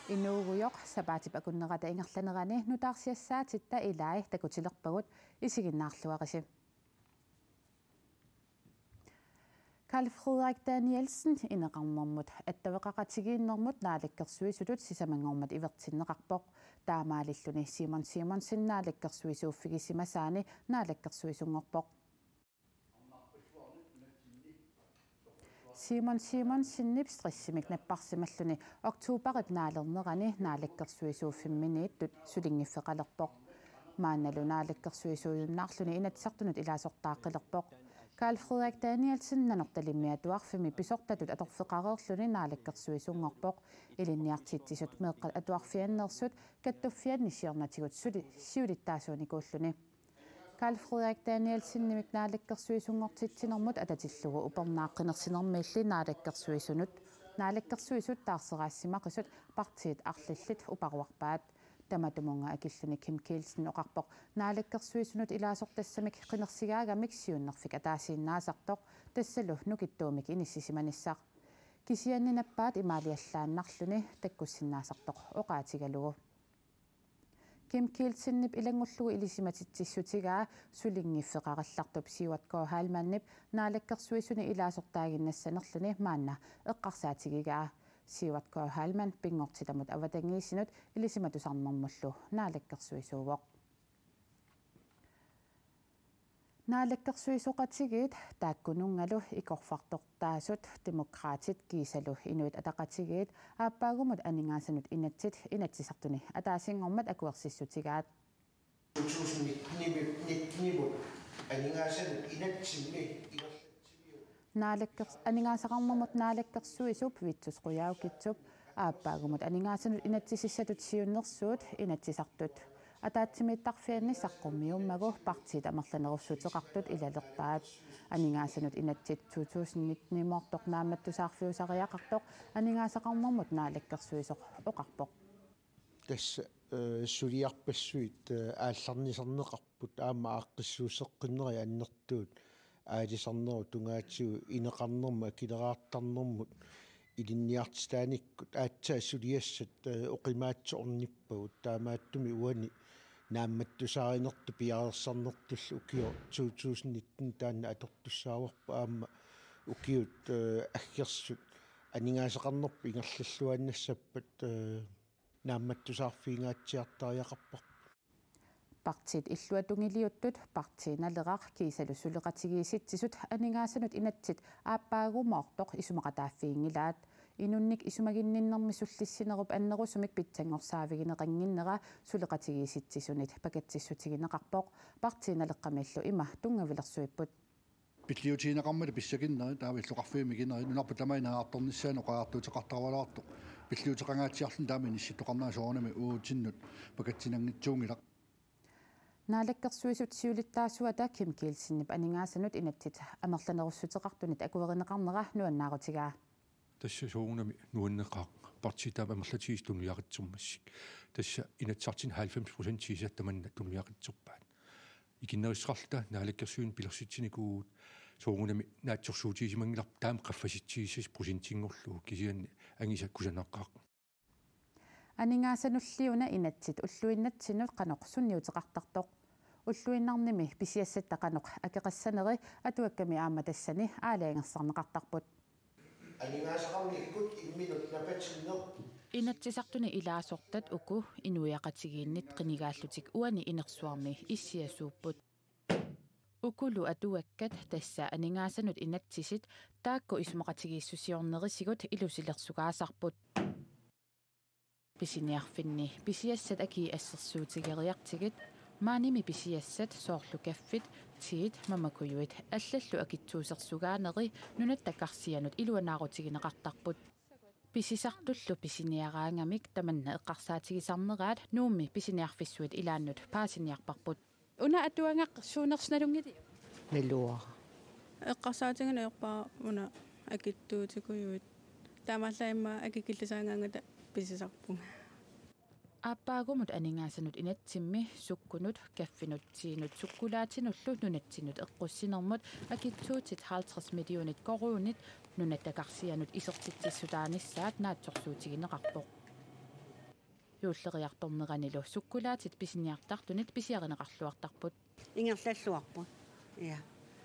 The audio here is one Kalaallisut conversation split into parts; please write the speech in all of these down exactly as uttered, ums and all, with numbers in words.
Inuugujoq sapaatip akunnerata ingerlanerani nutaarsiassaatitta ilai takutilerpagut, isiginnaarluarisi. Karl Frederik Danielsen ineqarnermut attaveqaqatigiinnermut naalakkersuisutut sisamanngormat ivertinneqarpoq. Taamaalilluni Simon Simonsen naalakkersuisuuffigisimasaani naalakkersuisunngorpoq. Simon Simonsenip stressimik napparsimalluni oktoberip naalernerani naalakkersuisuuffimminiittut sulinngiffeqalerpoq. Maannalu naalakkersuisuujunnaarluni Inatsisartunut ilaasortaaqqilerpoq. Karl Frederik Danielsen Nanortalimmi Atuarfimmi pisortatut atorfeqareerluni naalakkersuisunngorpoq. Ilinniartitsisut meeqqat atuarfianneersut kattuffianni siornatigut suli-, siulittaasuunikuulluni. Karl Frederik Danielsenimik naalakkersuisunngortitsinermut atatillugu upernaaq qinersinermiilli naalakkersuisunut, naalakkersuisut taarseraasimaqisut partiit arlallit uparuarpaat. Tamatumunnga akilluni Kim Kielsen oqarpoq naalakkersuisunut ilaasortassamik qinersigaagamik siunnerfik ataasiinnaasartoq, tassalu nukittuumik inissisimanissaq. Kisianni nappaat imaaliallaannarluni takkussinnaasartoq oqaatigalugu. Kim Kielsenip ilanngullugu ilisimatitsissutigaa sulinngiffeqarallartup Sivert K. Heilmannip naalakkersuisuni ilaasortaaginnassanerluni maanna eqqarsaatigigaa. Sivert K. Heilmann pinngortitamut avatangiisinut ilisimatusarnermullu naalakkersuisuuvoq. Naalakkersuisoqatigiit taakkununngalu ikorfartortaasut Demokraatit kiisalu Inuit Ataqatigiit aappaagumut aningaasanut inatsit Inatsisartuni ataasinngormat akuersissutigaat. Nittenimut aningaasanut inatsimmi ingerlatsimiu. Naalakkers-, aningaasaqarnermut naalakkersuisup Vittus Qujaukitsup aappaagumut aningaasanut inatsisissatut siunnersuut Inatsisartut ataatsimiittarfianni saqqummiummagu partiit amerlanerussuteqartut ilalerpaat. Aningaasanut inatsit to tusind nitten-imoortoq naammattusaarfiusariaqartoq aningaasaqarnermut naalakkersuisoq oqarpoq. Tassa, eh, suliarpassuit, eh, aallarnisarneqarput aamma aaqqissuusseqqinnerit annertuut aalisarnerup tungaatigut ineqarnermut akileraartarnermut ilinniartitaanikkut aatsaat suliassat, eh, oqimaatsoq ornippagut, taamaattumik uani naammattusaarinertut piareersarnertullu ukioq to tusind nitten taanna atortussaavarput aamma ukiut, eh, aggersut aningaasaqarnerput ingerlalluaannassappat, eh, naammattusaarfigingaatsiartariaqarparput. Partiit illuatungiliuttut, Partii Naleraq kiisalu suleqatigiissitsisut aningaasanut inatsit aappaagumoortoq isumaqataaffiginngilaat. Inunnik isumaginninnermi sullissinerup annerusumik pitsanngorsaavigineqannginnera suleqatigiissitsisunit pakatsissutigineqarpoq. Partii Naleqqamiillu ima tunngavilersuipput. Pilliutigineqarmata pissakinnerit, taava illoqarfiit mikinerit, nunarput tamaat ineriartornissaanut oqariartuuteqartaralaartoq. Pilliuteqangaatsiarluni taama inissittoqarnera soorunami uatsinnut pakatsinanngitsuunngilaq. Naalakkersuisut siulittaasuata Kim Kielsenip aningaasanut inatsit amerlanerussuteqartunit akuerineqarnera nuannaarutigaa. Tassa soorunami nuanneqaaq, partiit taama amerlatigisut tunuliaqatsermassuk. Tassa Inatsisartuni halvfems procent siisa tamanna tunuliaqatserpaat. Ikinnerissaqarluta naalakkersuisunut pilersitsinikuuvugut, soorunami naatsorsuutigisimanngilaq taama qaffasitsigisassaq procentinngorlugu, kisianni angisa kusanaqaaq. Aningaasanulliuna inatsit ulluinnatsinnut qanoq sunniuteqartartoq. Ulluinnarnimi pisiassatta qanoq akeqassaneri atuakkami aamma tassani aalajangersarneqartarput. Aningaasaqarnikkut imminut napatinneq. Inatsisartuni ilaasortat uku inuiaqatigiinnit qinigaallutik uani inersuarmi issiasuupput. Ukulu atuakkat, tassa aningaasanut inatsisit, taakku isumaqatigiissusiornerisigut ilusilersugaasarput. Pisiniarfinni pisiassat akii assersuutigeriartigit, maanimi pisiassat soorlu kaffit, tiit, mamakujuit allallu akitsuusersugaaneri Nunatta Karsianut iluanaarutigineqartarput. Pisisartullu pisiniaraangamik tamanna eqqarsaatigisarneraat Nuummi pisiniarfissuit ilaannut paasiniarparput. Una atuagaq suunersut nalunngiliuk? Naluara. Eqqarsaatigineq ajorpara una akitsuutikujuit. Taamaallaat immaqa akikillisaagaangata pisisarpunga. Aappaagumut aningaasanut inatsimmi sukkunut, kaffinut, tiinut, sukkulaatinullu nunatsinnut eqqussinermut akitsuutit halvtreds millionit koruunit Nunatta Karsianut isertitsissutaanissaat naatsorsuutigineqarpoq. Juulleriartorneranilu sukkulaatit pisiniartartunit pisiarineqarluartarput. Ingerlalluarput. Ja.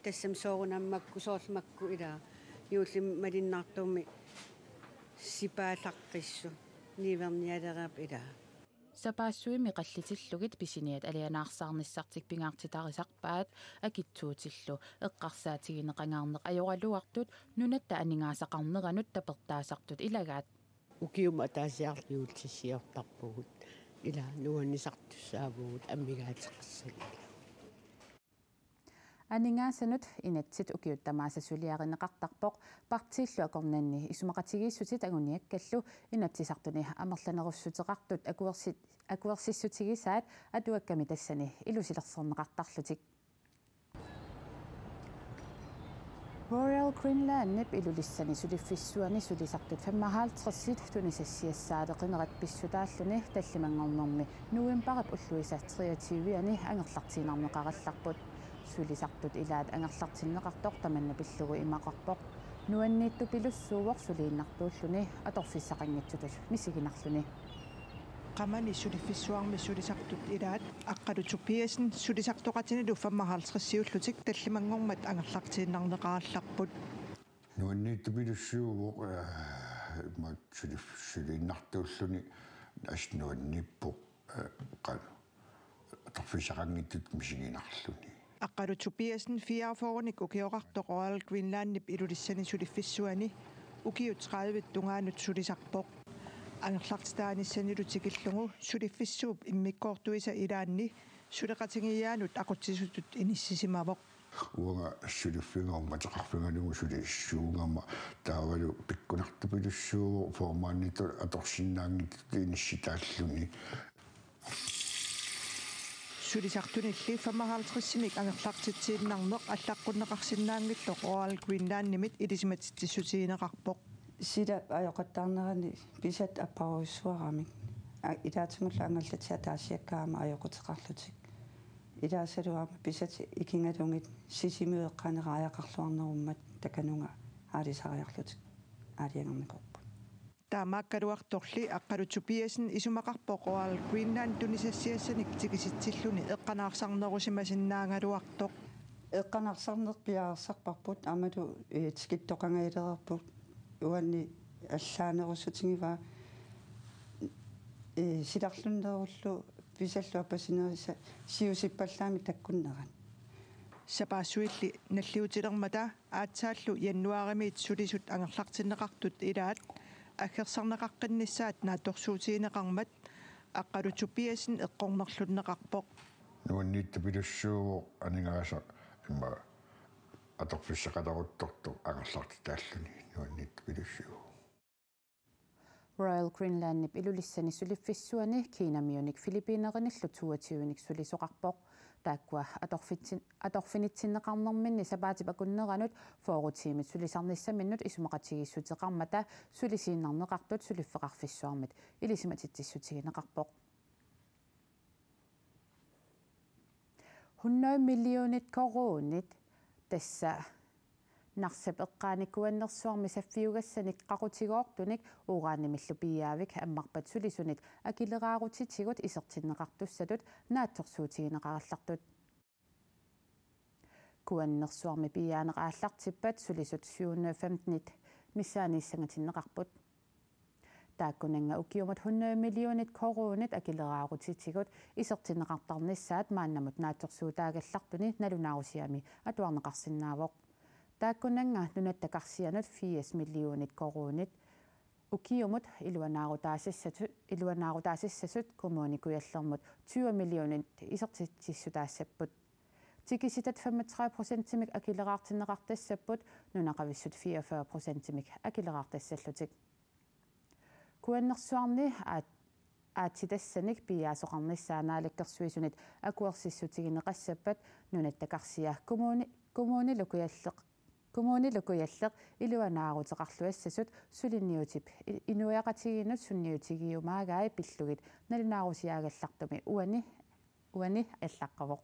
Tassami soorunami makku, soorlu makku ila juullimi malinnaartummi sipaallaqqissut niuernialereerput ila. Sapaassuimi qallitillugit pisiniat alianaarsaarnissartik pingaartitarisarpaat akitsuutillu eqqarsaatigineqangaarneq ajoraluartut nunatta aningaasaqarneranut tapertaasartut ilagaat. Ukiumut ataasiarlutik juullissiortarpugut. Ila nuannisartussaavugut amigaateqassanik. Aningaasanut inatsit ukiut tamaasa suliarineqartarpoq, partiillu akornanni isumaqatigiissutit anguniakkallu Inatsisartuni amerlanerussuteqartut akuersi-, akuersissutigisaat atuakkami tassani ilusilersorneqartarlutik. Royal Greenlandip Ilulissani suliffissuani sulisartut femoghalvtredsit tunisassiassaaleqinerat pissutaalluni tallimanngornermi novembarip ulluisa treogtyve-ani angerlartiinnarneqarallarput. Sulisartut ilaat angerlartinneqartoq tamanna pillugu imaqarpoq: Nuanniittupilussuuvoq suliinnartuulluni atorfissaqanngitsutut misiginarluni. Qamani suliffissuarmi sulisartut ilaat Aqqalu Tobiassen sulisartoqatinilu femoghalvtredsiullutik tallimanngormat angerlartiinnarneqarallarput. Nuanniittupilussuuvoq, eh, imaat sulif-, suliinnartuulluni assut nuanniippoq, eh, qanoq atorfissaqanngitsutut misiginarluni. Aqqalu Tobiassen fireogfyrrenik ukioqartoq Royal Greenlandip Ilulissani suliffissuani ukiut tredive tungaanut sulisarpoq. Angerlartitaanissanilu tikillugu suliffissuup immikkoortuisa ilaanni suleqatigiiaanut aqutsisutut inissisimavoq. Uanga suliffiga uummateqarfigalugu sulissuugama taavalu pikkunartupilussuuvoq formanitut atorsinnaanngitsutut inissitaalluni. Sulisartunilli femoghalvtredsimik angerlartitsiinnarneq allaqqunneqarsinnaanngillat Royal Greenlandimit ilisimatitsissutigineqarpoq. Sila ajoqattaarnerani pisat apparujussuaramik. A-, ilaatigut angallatit ataasiakkaat aamma ajoquteqarlutik. Ilaasalu aamma pisat ikigalugit Sisimiut eqqaaneq aajaqarluarnerummat takanunga aalisariarlutik aalajangernikuupput. Taamaakkaluartorli Aqqalu Tobiassen isumaqarpoq Royal Greenland tunisassiassanik tikisitsilluni eqqanaarsarnerusimasinnaagaluartoq. Eqqanaarsarneq piareersarparput aammalu, eh, tikittoqangajalereerput uani allaanerussutigivaat, eh, silarlunnerullu pisallu appasinnerisa siusippallaamik takkunnerat. Sapaassuilli nalliutilermata aatsaallu januaarimiit sulisut angerlartinneqartut ilaat aggersarneqaqqinnissaat naatsorsuutigineqarmat Aqqalu Tobiassen eqqornerlunneqarpoq. Nuanniittupilussuuvoq aningaasaq ima atorfissaqaleruttortoq angerlartitaalluni nuanniittupilussuuvoq. Royal Greenlandip Ilulissani suliffissuani Kinamiunik Filippiinerinillu toogtyvenik sulisoqarpoq. Taakkua atorfitsin-, atorfinitsinneqarnerminni sapaatip akunneranut fyrre tiimit sulisarnissaminnut isumaqatigiissuteqarmata sulisiinnarneqartut suliffeqarfissuarmit ilisimatitsiissutigineqarpoq. Hundrede millionit koruunit, tassa Narsap eqqaani Kuannersuarmi saffiugassanik qaqutigoortunik uranimillu piiaavik ammarpat sulisunit akileraarutitigut isertinneqartussatut naatsorsuutigineqarallartut. Kuannersuarmi piiaaneq aallartippat sulisut syv hundrede femtenit missaaniissangatinneqarput. Taakkunannga ukiumut hundrede millionit koruunit akileraarutitigut isertinneqartarnissaat maannamut naatsorsuutaagallartuni nalunaarusiami atuarneqarsinnaavoq. Taakkunannga nunatta karsianut firs millionit koruunit ukiumut iluanaarutaasissatu-, iluanaarutaasissasut Kommune Kujallermut tyve millionit isertitsissutaassapput. Tikisitat femogtredive procentimik akileraartinneqartassapput, nunaqavissut fireogfyrre procentimik akileraartassallutik. Kuannersuarni aat-, aatsitassanik piiaasoqarnissaa Naalakkersuisunit akuersissutigineqassappat nunatta karsia kommuni-, Kommune Kujalleq, Kommune Kujalleq iluanaaruteqarluassasut suliniutip i-, inuiaqatigiinnut sunniutigiumaagai pillugit nalunaarusiaagallartumi uani, uani allaqqavoq.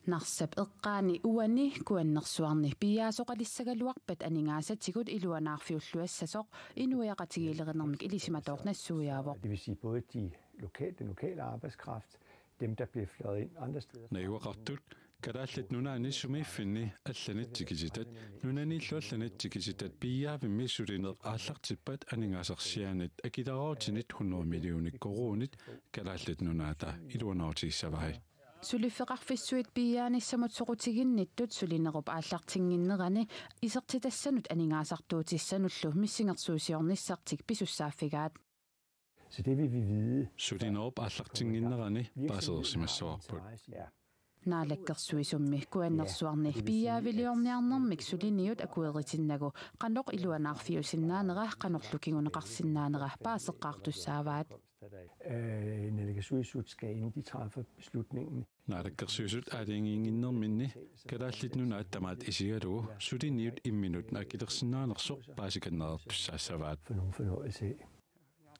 Narsap eqqaani uani Kuannersuarni piiaasoqalissagaluarpat aningaasatigut iluanaarfiulluassasoq inuiaqatigiilerinermik ilisimatooq nassuiaavoq. Det vil sige både de lokale, den lokale arbejdskraft, dem der bliver fløjet ind andre steder. Najugaqartut Kalaallit Nunaanni sumiiffinni allanit tikisitat, nunaniillu allanit tikisitat piiaavimmi sulineq aallartippat aningaasarsiaanit akileraarutinik hundrede millioner koruunit Kalaallit Nunaata iluanaarutigissavai. Suliffeqarfissuit piiaanissamut soqutiginnittut sulinerup aallartinnginnerani isertitassanut aningaasartuutissanullu missingersuusiornissartik pisussaaffigaat. Så det vil vi vide. Sulinerup aallartinnginnerani paasereersimassavarput. Ja. Naalakkersuisummi Kuannersuarni piiaaviliorniarnermik suliniut akueritinnagu qanoq iluanaarfiusinnaanera qanorlu kinguneqarsinnaanera paaseqqaartussaavaat. Øh, naalakkersuisut skal, inden de træffer beslutningen. Naalakkersuisut aalajangiinnginnerminni Kalaallit Nunaat tamaat isigalugu suliniut imminut akilersinnaanersoq paasikannereertussaassavaat. For nogen fornøjelse af.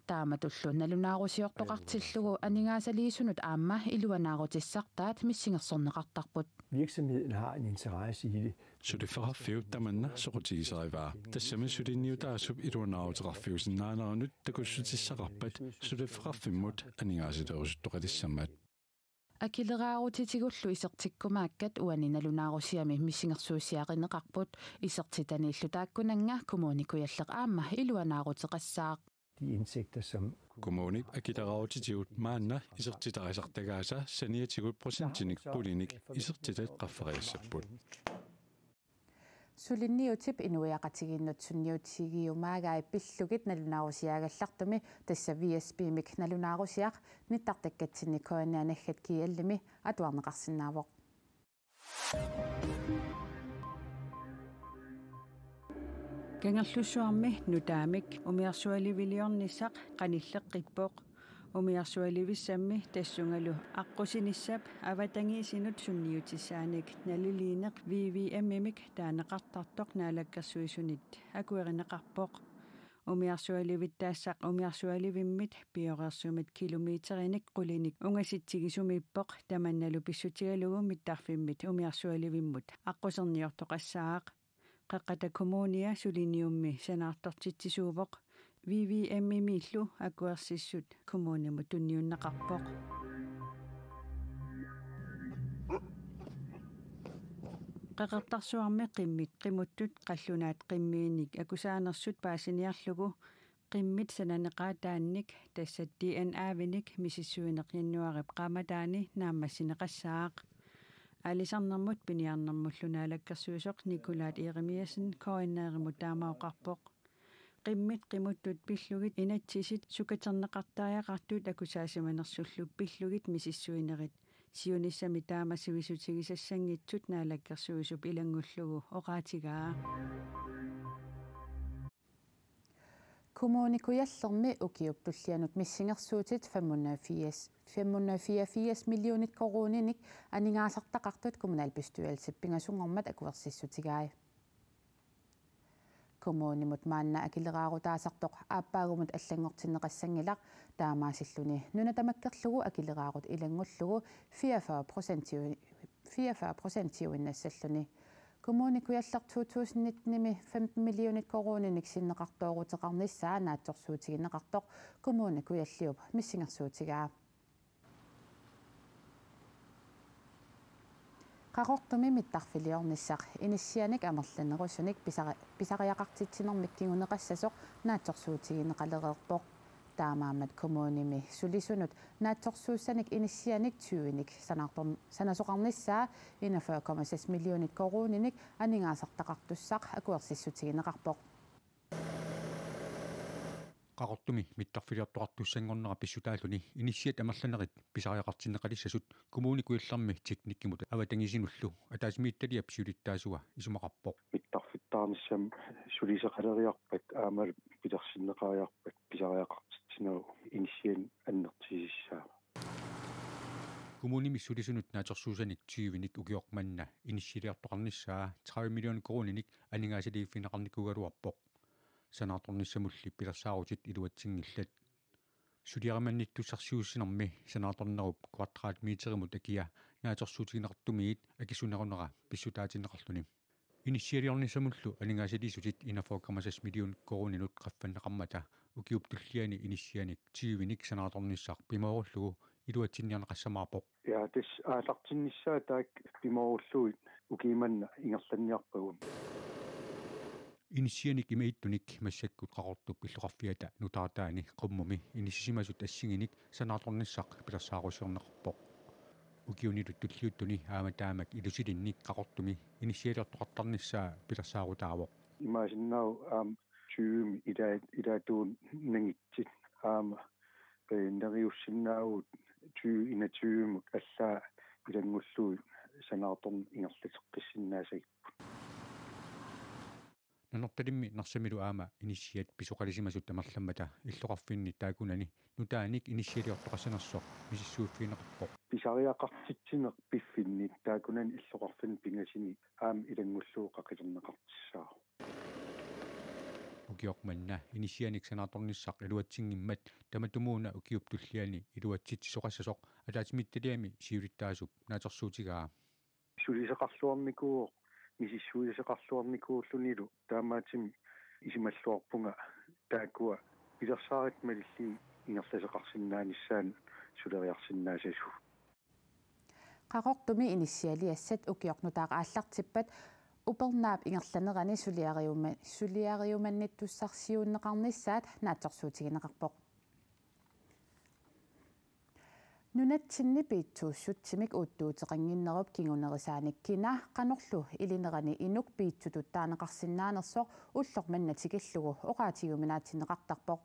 Taamatullu nalunaarusiortoqartillugu aningaasaliisunut aamma iluanaarutissartaat missingersorneqartarput. Virksomheden har en interesse i det. Suliffeqarfiup tamanna soqutigisarivaa. Tassami suliniutaasup iluanaaruteqarfiusinnaaneranut takussutissaqarpat suliffeqarfimmut aningaasaliisoqalissammat. Akileraarutitigullu isertikkumaakkat uani nalunaarusiami missingersuusiarineqarput, isertitaniillu taakkunannga Kommune Kujalleq aamma iluanaaruteqassaaq. De indtægter, som Kommunip akileraarutitigut maanna isertitarisartagaasa saniatigut procentinik qulinik isertitat qaffariassapput. Suliniutip inuiaqatigiinnut sunniutigiumaagai pillugit nalunaarusiaagallartumi tassa V S B-mik nalunaarusiaq nittartakkatsinni K N R naggat G L-imi atuarneqarsinnaavoq. Kangerlussuarmi nutaamik umiarsualiviliornissaq qanilleqqippoq. Umiarsualivissammi tassungalu aqqusinissap avatangiisinut sunniutissaanik naliliineq V V M-imik taaneqartartoq Naalakkersuisunit akuerineqarpoq. Umiarsualivittaassaq umiarsualivimmit pioreersumit kilometerinik qulinik ungasitsigisumiippoq, tamannalu pissutigalugu mittarfimmit umiarsualivimmut aqquserniortoqassaaq. Qeqqata Kommunia suliniummi sanaartortitsisuuvoq, V V M-imiillu akuersissut kommunimut tunniunneqarpoq. Qeqertarsuarmi qimmit qimuttut qallunaat qimmiinik akusaanersut paasiniarlugu qimmit sananeqaataannik, tassa D N A-vinik, misissuineq januaarip qaammataani naammassineqassaaq. Aalisarnermut piniarnermullu naalakkersuisoq Nikolaj Jeremiassen K N R-imut taama oqarpoq. Qimmit qimuttut pillugit inatsisit sukaterneqartariaqartut akusaasimanersullu pillugit misissuinerit siunissami taama sivisutigisassanngitsut naalakkersuisup ilanngullugu oqaatigaa. Kommune Kujallermi ukiup tullianut missingersuutit fem hundrede firs, fem hundrede fireogfirs millionit koruuninik aningaasartaqartut kommunalbestyrelsip pingasunngormat akuersissutigai. Kommunimut maanna akileraarutaasartoq aappaagumut allanngortinneqassanngilaq, taamaasilluni nuna tamakkerlugu akileraarut ilanngullugu fireogfyrre procenti-, fireogfyrre procentiuinnassalluni. Kommune Kujalleq to tusind nitten-imi femten millionit koruuninik sinneqartooruteqarnissaa naatsorsuutigineqartoq Kommune Kujalliup missingersuutigaa. Qaqortumi mittarfiliornissaq inissianik amerlanerusunik pisari-, pisariaqartitsinermik kinguneqassasoq naatsorsuutigineqalereerpoq. Taamaammat kommunimi sulisunut naatsorsuussanik inissianik tyvenik sanaartor-, sanasoqarnissaa enogfyrre komma seks millionit koruuninik aningaasartaqartussaq akuersissutigineqarpoq. Qaqortumi mittarfiliortoqartussanngornera pissutaalluni inissiat amerlanerit pisariaqartinneqalissasut Kommune Kujallermi teknikkimut avatangiisinullu ataatsimiititaliap siulittaasua isumaqarpoq. Mittarfittaarnissamut suliseqaleriarpat aammalu pilersinneqariarpat pisariaqartitsinerup inissianik annertusissaaq. Kommunimi sulisunut naatsorsuussanik tyvenik ukioq manna inissiliortoqarnissaa tredive million koruuninik aningaasaliiffigineqarnikuugaluarpoq. Sanaartornissamulli pilersaarutit iluatsinngillat. Suliarimannittussarsiuussinermi sanaartornerup kvadratmeterimut akia naatsorsuutigineqartumiit akisunerunera pissutaatinneqarluni. Inissialiornissamullu aningaasaliissutit enogfyrre komma seks million koruuninut qaffanneqarmata ukiup tulliani inissianik tyvenik sanaartornissaq pimoorullugu iluatsinniarneqassamaarpoq. Ja, tassa aallartinnissaat taakku pimoorullugit ukiumanna ingerlanniarpagut. Inissianik imaattunik massakkut Qaqortup illoqarfiata nutaartaani qummumi inissisimasut assiginik sanaartornissaq pilersaarusiorneqarpoq. Ukiunilu tulliuttuni aamma taamak ilusilinnik Qaqortumi inissialiortoqartarnissaa pilersaarutaavoq. Imaasinnaavoq aamma tyvemi ilaa-, ilaatuunnanngitsoq aamma perinneriussinnaavugut tyve enogtyvemut allaat ilanngullugit sanaartorneq ingerlateqqissinnaassagipput. Nanortalimmi Narsamilu aamma inissiat pisoqalisimasut tamarlammata illoqarfinni taakkunani nutaanik inissialiortoqassanersoq misissuiffigineqarpoq. Pisariaqartitsineq piffinni taakkunani illoqarfinni pingasuni aamma ilanngullugu qaqilerneqartussaavoq. Ukioq manna inissianik sanaartornissaq iluatsinngimmat tamatumuuna ukiup tulliani iluatsitsisoqassasoq ataatsimiititaliami siulittaasup naatsorsuutigaa. Sulisoqarluarnikuuvoq, misissuisoqarluarnikuullunilu taamaattumik isumalluarpunga taakkua pilersaarut malillugit ingerlasoqarsinnaanissaannut suleriarsinnaassasoq. Qaqortumi inissialiassat ukioq nutaaq aallartippat upernaap ingerlanerani suliariuma-, suliariumannittussarsiuunneqarnissaat naatsorsuutigineqarpoq. Nunatsinni piitsuussutsimik uuttuuteqannginnerup kingunerisaanik kina qanorlu ilinerani inuk piitsutut taaneqarsinnaanersoq ulloq manna tikillugu oqaatigiuminaatsinneqartarpoq.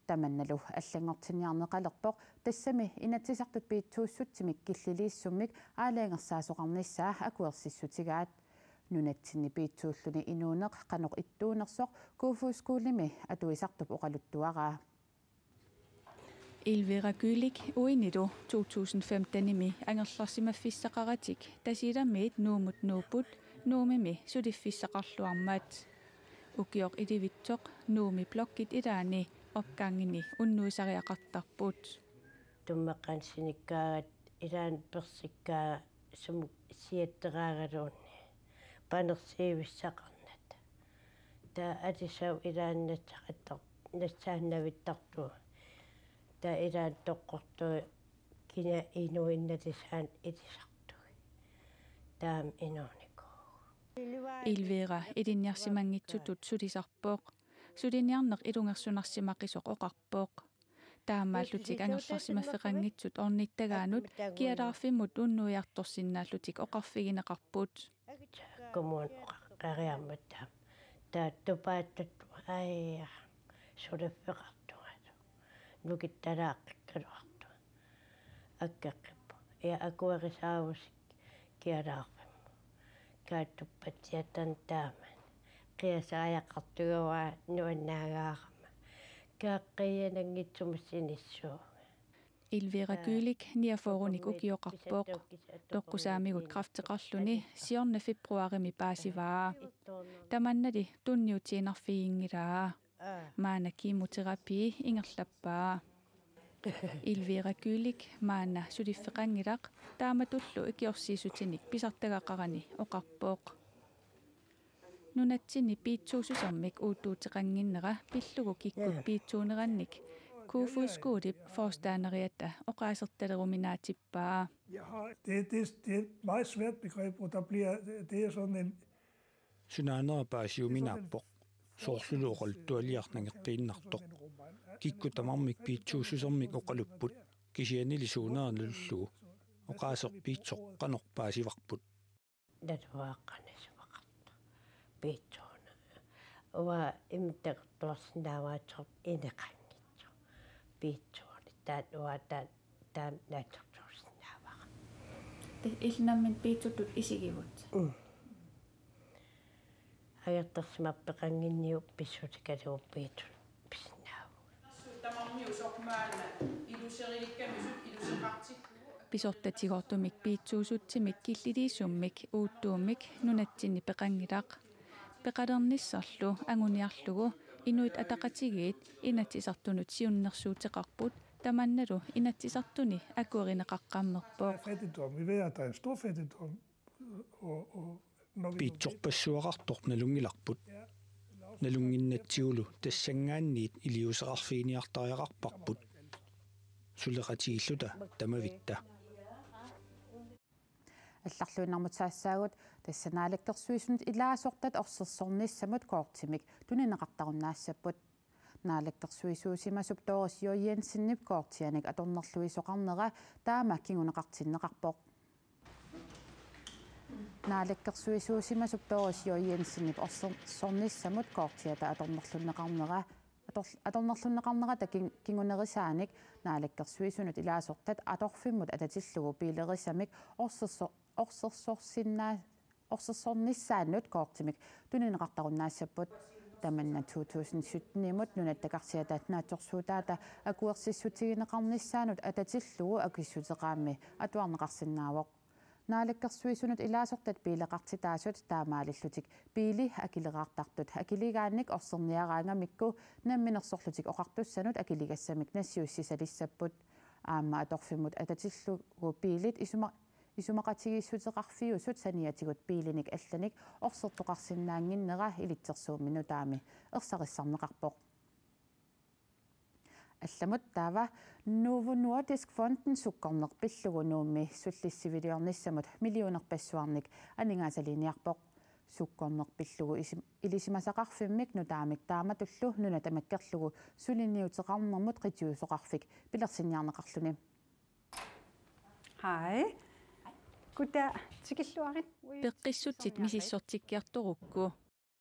Tamannalu allanngortinniarneqalerpoq, tassami Inatsisartut piitsuussutsimik killiliissummik aalajangersaasoqarnissaa akuersissutigaat. Nunatsinni piitsuulluni inuuneq qanoq ittuunersoq Kofoeds Skolemi atuisartup oqaluttuaraa. Elvira Kylik uinilu to tusind femtenimi angerlarsimaffissaqaratik Tasiilamiit Nuummut nuupput Nuummi suliffissaqarluarmat. Ukioq ilivitsoq Nuummi blokkit ilaanni opgangini unnuisariaqartarput. Tummeqqanik sinikkaangat ilaanni persikkaangat sumut siatteraagaluunniit panersiivissaqarnata. Taava alisap ilaanni nassaqattar-, nassaannavittartugut. Taava ilaanni toqqortugut kina inuinnalisaannik ilisartugit. Taama inuunikuuvoq. Elvira ilinniarsimanngitsutut sulisarpoq. Suliniarneq ilungersunarsimaqisoq oqarpoq. Taamaallutik angerlarsimaffeqanngitsut ornittagaannut kialaarfimmut unnuiartorsinnaallutik oqarfigineqarput. Kommuni oqaqqeriarmat taama. Taava tupaattut aja suliffeqartungalu. Nukittalaaqqigaluartunga. Akkeqqippoq. Ja akuerisaavusi kialaarfimmut. Kaattuppatiatan taaman. Qiasariaqartugavaa nuannaagaarama. Kaaqqiiananngitsumut sinissuunga. Elvira Kylik niogfyrrenik ukioqarpoq. Toqqusaamigut kræfteqarluni siorna februarimi paasivaa. Tamannali tunniutiinnarfiginngilaa. Maanna kemoterapi ingerlappaa. Elvira Kylik maanna suliffeqanngilaq taamatullu ikiorsiissutinik pisartagaqarani oqarpoq. Nunatsinni piitsuussusermik uuttuuteqannginnera pillugu kikkut piitsuunerannik Kofoeds Skolep forstanderiata oqaasertaleruminaatsippaa. Ja, det, det, det er et meget svært begreb, og der bliver, det er sådan en Sunaanera paasiuminaappoq. Soorlulu oqaluttualiaq nangeqqiinnartoq. Kikkut tamarmik piitsuussusermik oqalupput. Kisiannili suunera nalullugu. Oqaaseq piitsoq qanoq paasivarput. Naluaaqqanissimaqartoq. Piitsuuna. Uanga imittartuarsinnaavaatsoq ineqanngitsoq. Piitsuuna. Taanna uanga taanna taanna naatsorsuusinnaavara. Te illit nammineq piitsutut isigivit? Mm. Angerlarsimaffigineqannginniuk pissusikalugit piitsutut pisinnaavugut. Tamarmiusoq maanna iluserilikkamisut iluseqartikkugut. Pisortatigoortumik piitsuussutsimik killiliissummik uuttuummik nunatsinni peqanngilaq. Peqalernissarlu anguniarlugu Inuit Ataqatigiit Inatsisartunut siunnersuuteqarput Tamannalu Inatsisartuni akuerineqaqqammerpoq. Fattigdom. Vi ved, at der er en stor fattigdom. Og, og når vi Piitsorpassuaqartoq nalunngilarput. Nalunnginnatsigulu tassanngaanniit iliuuseqarfiginiartariaqarparput. Suleqatigiilluta tamavitta. Allarluinnarmut saassaagut, tassa Naalakkersuisunut ilaasortat orsersornissamut kortimik tunineqartarunnaassapput. Naalakkersuisuusimasup Doris J. Jensenip kortianik atornerluisoqarnera taama kinguneqartinneqarpoq. Naalakkersuisuusimasup Doris J. Jensenip orsersornissamut kortiata atornerlunneqarnera ator-, atornerlunneqarnerata kin-, kingunerisaanik Naalakkersuisunut ilaasortat atorfimmut atatillugu biilerisamik orserso-, orsersorsinnaa-, orsersornissaannut kortimik tunineqartarunnaassapput. Tamanna to tusind sytten-imut Nunatta Karsiata naatsorsuutaata akuersissutigineqarnissaanut atatillugu akissuteqaammi atuarneqarsinnaavoq. Naalakkersuisunut ilaasortat biileqartitaasut taamaalillutik biili akileraartartut akiligaannik orserniaraangamikku Namminersorlutik Oqartussanut akiligassamik nassiussisalissapput. Aamma atorfimmut atatillugu biilit isuma-, isumaqatigiissuteqarfiusut saniatigut biilinik allanik orsertoqarsinnaannginnera ilitsersuummi nutaami ersarissarneqarpoq. Allamut taava Novo Nordisk Fonden sukkorneq pillugu Nuummi sullissiviliornissamut millionerpassuarnik aningaasaliiniarpoq. Sukkorneq pillugu isim-, ilisimasaqarfimmik nutaamik taamatullu nuna tamakkerlugu suliniuteqarnermut qitiusoqarfik pilersinniarneqarluni. Hej. Goddag. Tikilluarit. Peqqissutsit misissortikkiartorukku.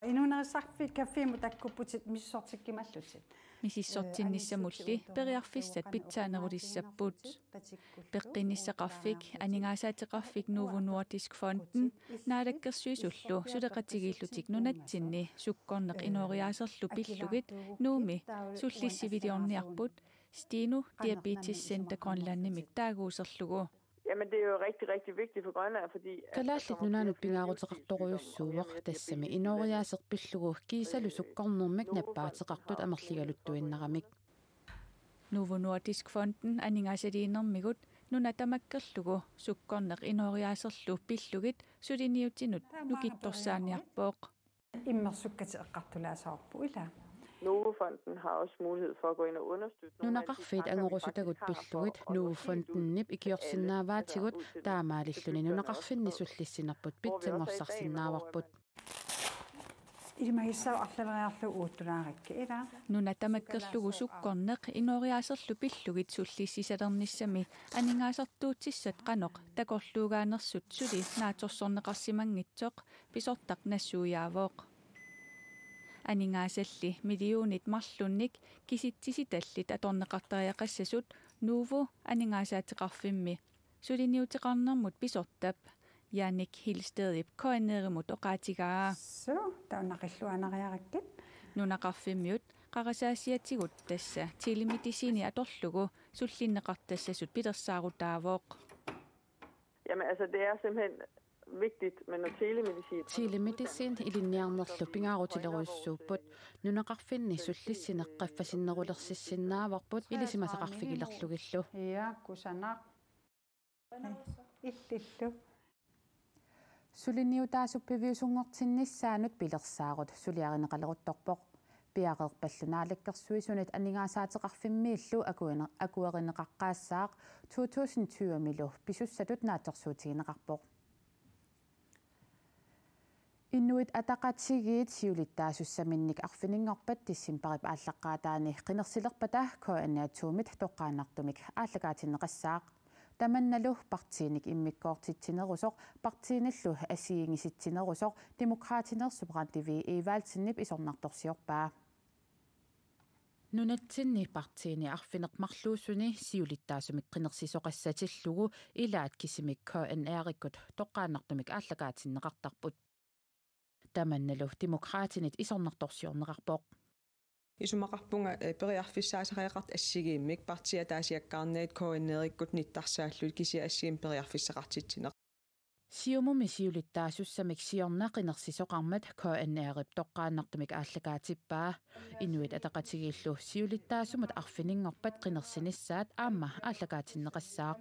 Inuunerissarfik Cafémut takkupputit misissortikkimallutit. Misissortinnissamulli periarfissat pitsaanerulissapput. Peqqinnissaqarfik, aningaasaateqarfik Novo Nordisk Fonden, Naalakkersuisullu suleqatigiillutik nunatsinni sukkorneq inooriaaserlu pillugit Nuummi sullissiviliorniarput Steno Diabetes Center Grønlandimik taaguuserlugu. Jamen, det er jo rigtig, rigtig vigtigt for Grønland, fordi at der Kalaallit kommer Nunaannut flere og flere pingaaruteqartorujussuuvoq, tassami inooriaaseq pillugu kiisalu sukkornermik nappaateqartut amerligaluttuinnaramik. Novo Nordisk Fonden aningaasaliinermigut nuna tamakkerlugu sukkorneq inooriaaserlu pillugit suliniutinut nukittorsaaniarpoq. Immersukkatit eqqartulaassavavut, ilaa. Novo Fonden har også mulighed for at gå ind og understøtte nogle af de Nunaqarfiit tanker, vi angorusutagut faktisk har for pillugit at nå Novo helt ud Fondenip til alle, altså ikiorsinnaavaatigut ud til taamaalilluni nunaqarfinni sullissinerput pitsanngorsarsinnaavarput. Ilimagissavat arlaleriarlugu uattulaarikkit, ilaa. Nuna tamakkerlugu sukkorneq inooriaaserlu pillugit sullissisalernissami aningaasartuutissat qanoq takorluugaanersut suli naatsorsorneqarsimanngitsoq pisortaq nassuiaavoq. Aningaasalli millionit marlunnik kisitsisitallit atorneqartariaqassasut Novo aningaasaateqarfimmi suliniuteqarnermut pisortap Jannik Hildstedip K N R-imut oqaatigaa. Suu, taanna qilluanariarakkit. Nunaqarfimmiut qarasaasiatigut tassa telemedicini atorlugu sullinneqartassasut pilersaarutaavoq. Jamen, altså, det er simpelthen vigtigt med noget telemedicin. Telemedicin ilinniarnerlu pingaarutilerujussuupput. Nunaqarfinni sullissineq qaffasinnerulersissinnaavarput ilisimasaqarfigilerlugillu. Ja, kusanaq. Illillu. Suliniutaasup piviusunngortinnissaanut pilersaarut suliarineqaleruttorpoq. Piareerpallu Naalakkersuisunit Aningaasaateqarfimmiillu akuine-, akuerineqaqqaassaaq to tusind tyve-milu pisussatut naatsorsuutigineqarpoq. Inuit Ataqatigiit siulittaasussaminnik arfininngorpat decembarip aallaqqaataani qinersilerpata K N R to-mit toqqaannartumik aallakaatinneqassaaq. Tamannalu partiinik immikkoortitsinerusoq, partiinillu assigiinngitsinerusoq Demokraatineersup Randi V. Evaldsenip isornartorsiorpaa. Nunatsinni partiini arfineq-marluusuni siulittaasumik qinersisoqassatillugu ilaat kisimik K N R-ikkut toqqaannartumik aallakaatinneqartarput. Tamannalu Demokraatinit isornartorsiorneqarpoq. Isumaqarpunga, eh, periarfissaasariaqartut assigiimmik partiit ataasiakkaarnagit K N R-ikkut nittarsaallugit kisianni assigiimmik periarfissaqartitsineq. Siumumi siulittaasussamik siorna qinersisoqarmat K N R-ip toqqaannartumik aallakaatippaa. Inuit Ataqatigiillu siulittaasumut arfininngorpat qinersinissaat aamma aallakaatinneqassaaq.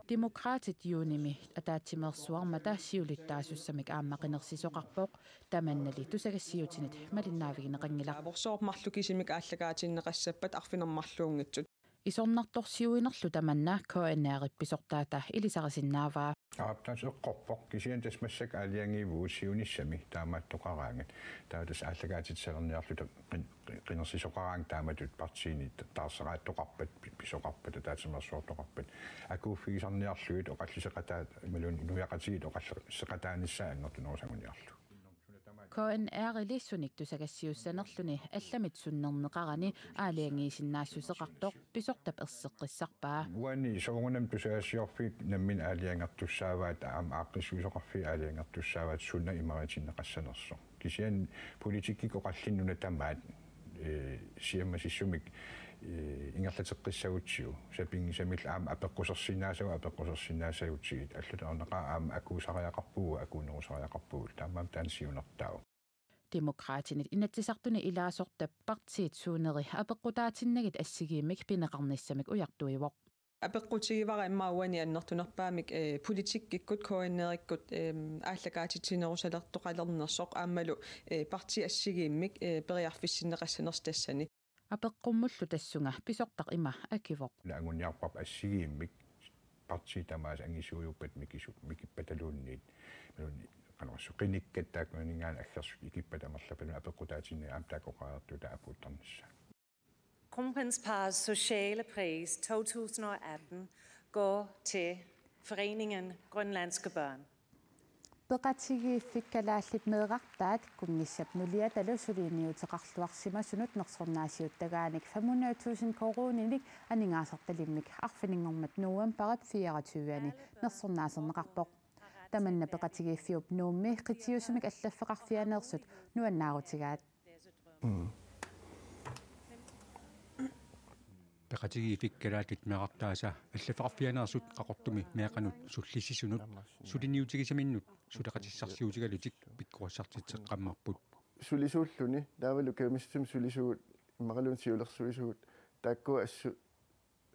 Demokraatit juunimi ataatsimeersuarmata siulittaasussamik aamma qinersisoqarpoq, tamannali tusagassiutinit malinnaavigineqanngilaq. Avorsoormarlu kisimik aallakaatinneqassappat arfineq-marluunngitsut. Isornartorsiuinerlu tamanna K N R-ip pisortaata ilisarisinnaavaa. Aaptaas eqqorpoq kisianni tassa massakkut aalajangiivugut siunissami taamaattoqaraangat. Taava tassa aallakaatitsalerniarluta qin-, qin-, qinersisoqaraangat taamatut partiini ta-, taarseraattoqarpat, pi-, pisoqarpat, ataatsimeersuartoqarpat. Akuuffigisarniarlugit oqalliseqataa-, imaluunniit inuiaqatigiit oqalliseqataanissaat annertunerusanguniarlugu. K N R-ili sunik tusagassiussanerluni allamit sunnerneqarani aalajangiisinnaassuseqartoq pisortap erseqqissarpaa. Uani soorunami tusagassiorfiit nammineq aalajangertussaavaat aamma aaqqissuisoqarfiit aalajangertussaavaat suna imaritinneqassanersoq. Kisianni politikkikkut oqallinneq una tamaat, ee, siammasissumik, ee, ingerlateqqissagutsigu. Sapinngisamillu aamma apeqqusersinnaasagut, apeqqusersinnaasagutsigit. Allatut orneqaaq aamma akuusariaqarpugut, akuunerusariaqarpugut. Taamaammat taanna siunertaavoq. Demokraatinit Inatsisartuni ilaasortap partiit suuneri apeqqutaatinnagit assigiimmik pineqarnissamik ujartuivoq. Apeqqutigivara immaqa uani annertunerpaamik, eh, politikkikkut K N R-ikkut, em, aallakaatitsinerusalertoqalernersoq aammalu, eh, partiit assigiimmik, eh, periarfissinneqassanersoq tassani. Apeqqummullu tassunga pisortaq ima akivoq. Una anguniarparput assigiimmik partiit tamaasa angisuujuppat mikisu-, mikippataluunniit. Imaluunniit qanorsuaq qinikkat taakkunaninngaanniit aggersut ikippata amerlapalluunniit apeqqutaatinnagit aamma taakku oqariartuutaat apuuttarnissaat. Kronprinsparrets sociale pris to tusind og atten går til Foreningen Grønlandske Børn. Peqatigiiffik Kalaallit Meerartaat kunngissap nuliatalu suliniuteqarluarsimasunut nersornaasiuttagaanik fem hundrede tusind koruuninik aningaasartalimmik arfininngormat novembarip fireogtyve-ani nersornaaserneqarpoq. Tamanna peqatigiiffiup Nuummi qitiusumik allaffeqarfianeersut nuannaarutigaat. Mm. Peqatigiiffik Kalaallit Meerartaasa allaffeqarfianeersut Qaqortumi meeqqanut sullissisunut suliniutigisaminnut suleqatissarsiutigalutik pikkorissartitseqqammerput. Sulisuulluni, taavalu kajumissutsimi sulisugut, immaqaluunniit siulersuisugut, taakku assut,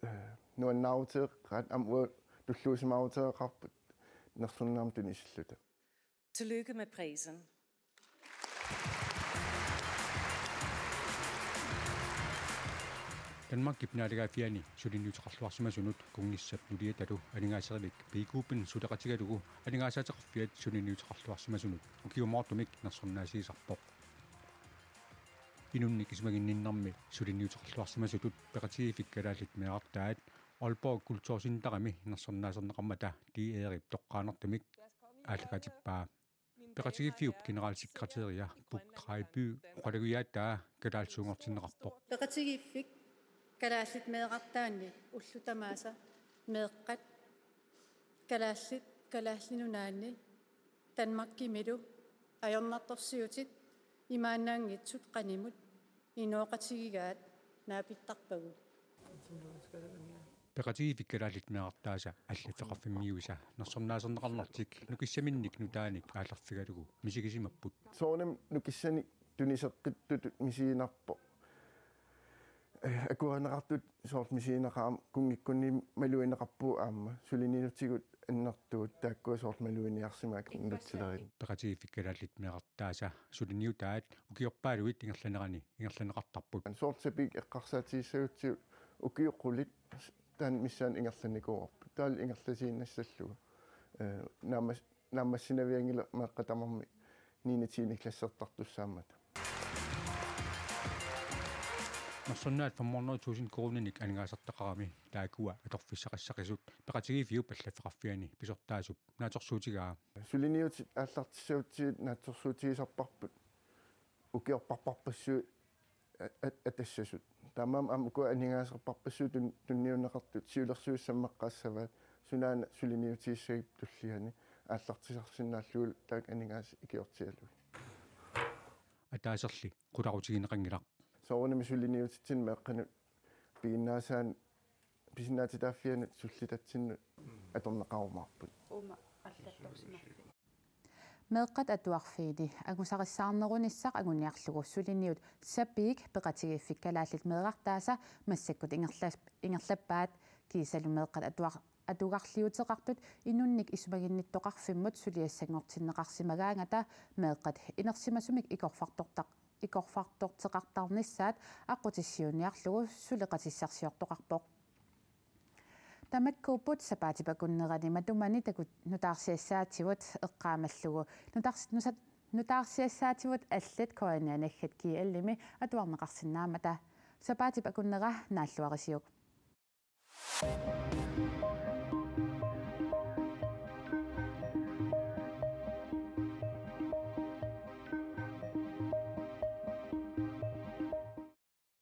eh, nuannaaruteqaat aamma uagut tulluusimaaruteqarput nersornaammik tunisilluta. Tillykke med prisen. Danmarkip naalagaaffiani suliniuteqarluarsimasunut kunngissap nuliatalu aningaaserivik Bikuuppin suleqatigalugu aningaasaateqarfiat suliniuteqarluarsimasunut ukiumoortumik nersornaasiisarpoq. Inunnik isumaginninnermi suliniuteqarluarsimasutut peqatigiiffik Kalaallit Meerartaat Aalborg Kulturcenterimi nersornaaserneqarmata D R-ip toqqaannartumik aallakaatippaa. Peqatigiiffiup generalsekretæria Puk Drejby oqalugiaataa kalaallisuunngortinneqarpoq. Peqatigiiffik Kalaallit Meerartaanni ullut tamaasa meeqqat kalaallit Kalaallit Nunaanni Danmarkimilu ajornartorsiutit imaannaanngitsut qanimut inooqatigigaat naapittarpagut. Peqatigiiffik Kalaallit Meerartaasa allaffeqarfimmiuisa nersornaaserneqarnertik nukissaminnik nutaanik aallerfigalugu misigisimapput. Soorunami nukissanik tuniseqqittutut misiginarpoq. Eh, akuerineqartut soorlu misigineqaaq aamma kunngikkunni malugineqarpugut aamma suliniutigut annertuut taakkua soorlu maluginiarsimaat nutsilerit. Peqatigiiffik Kalaallit Meerartaasa suliniutaat ukiorpaaluit ingerlanerani ingerlanneqartarput. Soorlu sapiit eqqarsaatigissagutsigu ukiut qulit taanna missaani ingerlannikuuarput. Taavalu ingerlatiinnassallugu. Eh, naammas-, naammassinavianngilaq meeqqat tamarmik niende tiende klassertartussaammata. Nersornaat fem hundrede tusind koruuninik aningaasartaqarami taakkua atorfissaqassaqisut peqatigiiffiup allaffeqarfiani pisortaasup naatsorsuutigaa. Suliniutit aallartissagutsigit naatsorsuutigisarparput ukiorparparpassuit a-, a-, atassasut. Taamaammat aamma ukua aningaasarparpassuit tun-, tunniunneqartut siulersuisut sammeqqaassavaat sunaana suliniutigissagipput tulliani aallartisarsinnaallugulu taakku aningaasat ikiortigalugit. Ataaserli qularutigineqanngilaq. Soorunami suliniutitsinni meeqqanut piginnaasaanut pisinnaatitaaffianut sullitatsinnut atorneqarumaarput. Uuma alla Meeqqat atuarfiini angusarissaarnerunissaq anguniarlugu suliniut sapiik peqatigiiffik Kalaallit Meerartaasa massakkut ingerlas-, ingerlappaat kiisalu meeqqat atuar-, atugarliuteqartut inunnik isumaginnittoqarfimmut suliassanngortinneqarsimagaangata meeqqat inersimasumik ikorfartortaq-, ikorfartorteqartarnissaat aqqutissiuunniarlugu suleqatissarsiortoqarpoq. Tamakkuupput sapaatip akunnerani matumani taku-, nutaarsiassaativut eqqaamallugu nutaars-, nusat-, nutaarsiassaativut allat K N R naggat G L-imi atuarneqarsinnaammata. Sapaatip akunnera naalluarisiuk.